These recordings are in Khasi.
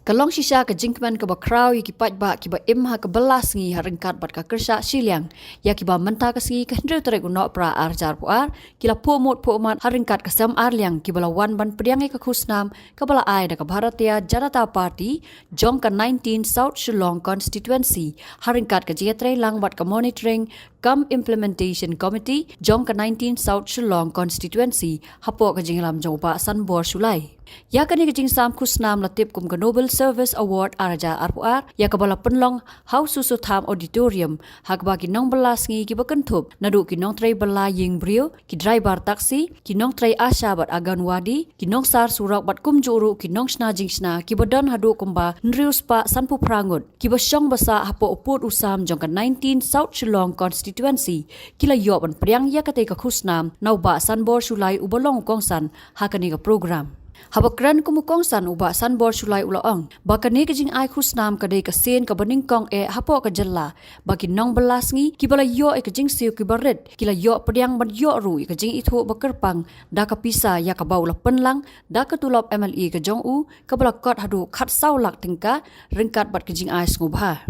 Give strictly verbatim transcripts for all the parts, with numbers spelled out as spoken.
Ka long shisha ka jingkmen kaba khraw ïa ki paidbah kiba im ha ka bylla sngi ha ryngkat bad ka kyrshah shiliang ïa kiba mynta ka sngi ka hynriew tarik u Nohprah ar hajar arphew ar ki la phuh mut phuh mat ha ryngkat ka sem ar liang kiba la wan ban pdiang ïa ka khusnam kaba la ai da ka Bharatiya Janata Party jong ka nineteen South Shillong Constituency ha ryngkat ka jingïatreilang bad ka Monitoring cum Implementation Committee jong ka nineteen South Shillong Constituency hapoh ka jingïalam jong u Bah Sanbor Shullai. Ïa kane ka jingsam khusnam la tip kum ka Noble Service Award ar hajar arphew ar ïa kaba la pynlong ha u Soso Tham Auditorium ha kaba ki nongbylla sngi kiba kynthup naduh ki nongtrei bylla ïing briew, ki driver taxi, ki nongtrei ASHA bad Anganwadi, ki nongsar surok bad kumjuh ruh ki nongshna jingshna kiba don haduh kumba hynriew spah sanphew phra ngut kiba shong ba sah hapoh u pud u sam jong ka nineteen South Shillong Constituency ki la ïoh ban pdiang ïa katei ka khusnam na u Bah Sanbor Shullai uba long u kongsan ha kane ka program. Haba kren kum u kongsan u Bah Sanbor Shullai u la ong ba kane ka jingai khusnam ka dei ka sien kaba nyngkong eh hapoh ka jylla ba ki nongbylla sngi kiba la ïoh ïa ka jingsiew kiba rit ki la ïoh pdiang ban ïoh ruh ïa ka jingithuh ba kyrpang da ka pisa ïa kaba u la pynlang da ka tulop MLA ka jong u kaba la kot haduh khatsaw lak tyngka ryngkat bad ka jingai sngewbha.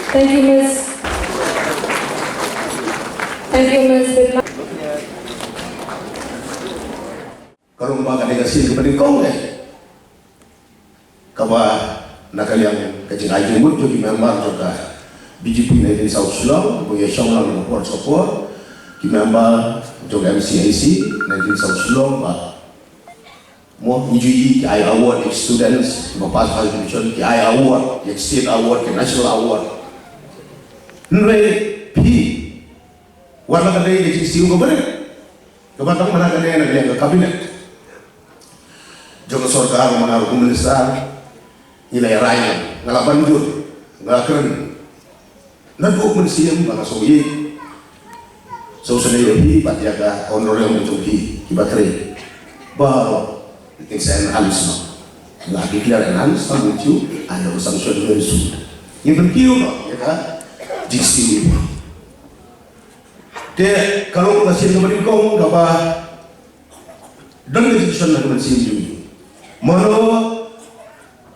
Thank you, Miss. Thank you, Miss Bitma. Ka long ba ka dei ka sien kaba nyngkong eh kaba na ka liang ka jingai jingmut jong ki member jong ka BJP nineteen South Shillong ba ïa shong lang na ka por sha ka por, ki member jong ka MCIC nineteen South Shillong ba mo ngi ju ïohi ki ai award ïa ki students kiba pass high division, ki ai award ïa ki state award, ki national award. Hynrei phi wat la ka dei ka jingsiew kaba rit kaba tang ba na ka dei na ka liang ka cabinet jong ka sorkar, ma nga ruh kum u minister ngi la ïa rai, nga la ban jur, nga la kren naduh mynsiem ba nga sngewsih sngewsynei ïa phi bad ïa ka honorarium jong phi kiba trei baroh. It's enhanced, no? Nga declare enhanced, tang mynta ïa ka sanction very soon. Ngi pynkiew noh ïa ka jingsiew. Te ka long ka sien kaba nyngkong kaba don ka jingshon na ka mynsiem jong ngi. Mano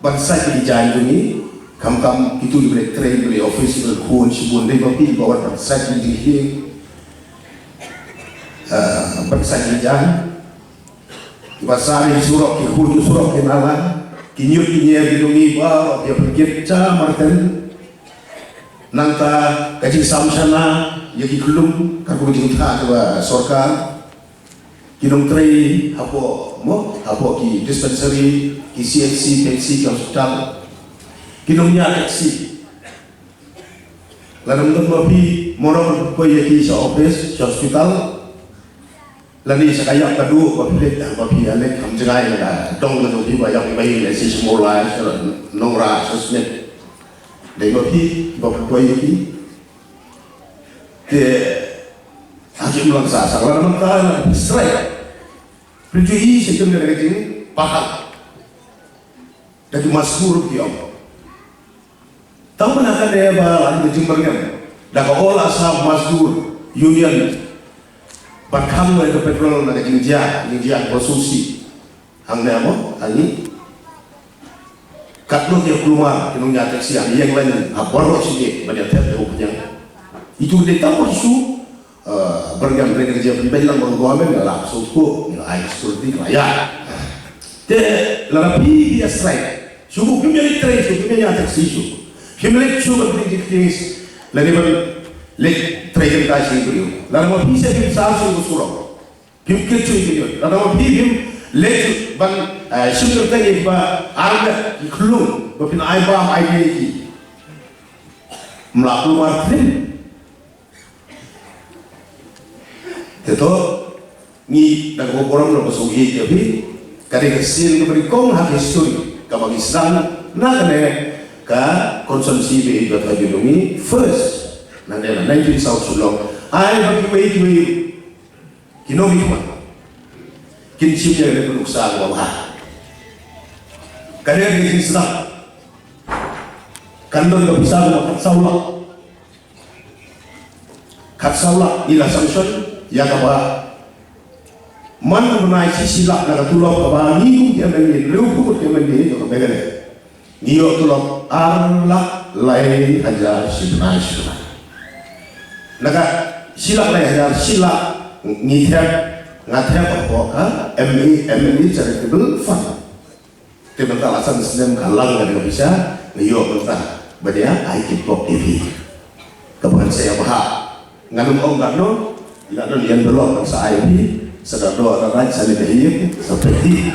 ban sait ïa ki jaiñ jong ngi, khamtam kito kiba leit trei, kiba leit office, kiba leit khun shibun, dei ma phi kiba wan ban sait ïa ki jinghieng, ban sait ïa ki jaiñ. Kiba sah ïa ki surok, ki khun ki surok, ki nala, ki ñiut ki ñier ki jong ngi baroh ki ïa pynkit sha marten. Nangta ka jingsam shana ïa ki khyllung, ka kum ka jingtha kaba sorkar. Ki nongtrei hapoh mo, hapoh ki dispensary, ki CHC, PHC, ki hospital. Ki nongñiah taxi. Lada ym don ma phi, mo nong poi ïa ki sha office, sha hospital. Lane sha ka ïap ka duh ba phi leit, ba phi ïa leit, kam jngai lada dong ka jong phi ba ïap ba ïa leit sha Shymurlai, sha Nongrah, sha Smit. Dei ma phi ba phi poi ïa ki. Te ha ki imlang sah sah lada mynta lada phi srei, phi ju ïohi shaei ka jingpahal da ki Mazdoor ki ong. Tang mynta ka dei ba la ka jingpyrngem da ka All Assam Mazdoor Union ban khang wei ka petrol na ka jingjia, jingjia ba sngewsih. Hangne mo, hangne. Katno ki kulmar ki nongñiah taxi ha ïing lane ha baroh shi ïing ban ïa thep ïa u khñiang. Itu dei tang ba shu, eh, byrngem, byrngem ka jingpynbeit lang ba ka government ka la sngewthuh, ka la ai security, ka la ïa. Te lada phi ïa strike, shu, phim ïa trei shu, phim ïa taxi shu, phim leit shu ban trei jingkieng lane ban leit trei jingkieng shu. Lada ma phi sha phim sah shu ka surok. Phim kit shuh ïa ki ñiut. Lada ma phi phim leit ban, eh, shim kyrteng ïa kiba arngut, ki khyllung, ba phin ai bam ai dih ïa ki. Ym lah kulmar khlem. Te to, ngi da kaba burom da kaba sngewsih ïa phi, ka dei ka sien kaba nyngkong ha ka history kaba ngi sdang na kane ka constituency ba ïeit ba thaw jong ngi, first na kane ka nineteen South Shillong. Ai ba kiwei kiwei Ki nongmihkhmat kin shim ïa kane ka nuksa kaba bha. Kane ka jingsdang kan don ka pisa kaba khatsaw lak. Khatsaw lak ngi la sanction ïa kaba Man ka bnai shi shi lak na ka tulop kaba ngi kum ki M L A, hynriew phew ngut ki M L A jong ka Meghalaya, ngi ïoh tulop ar lak lai hajar shi bnai shi bnai. Na ka shi lak lai hajar, shi lak ngi thep, nga thep hapoh ka M A, M L A Charitable Fund. Te mynta la san snem ka lang ka dei ka pisa, nga ïoh mynta ban ïa ai kit pok ïa phi. Kaba ngan sa ïa bha. Ngan ym ong katno, ïa don ïa don lok ngan sa ai ïa phi, sa da do da raj sa leit ïa sa phi.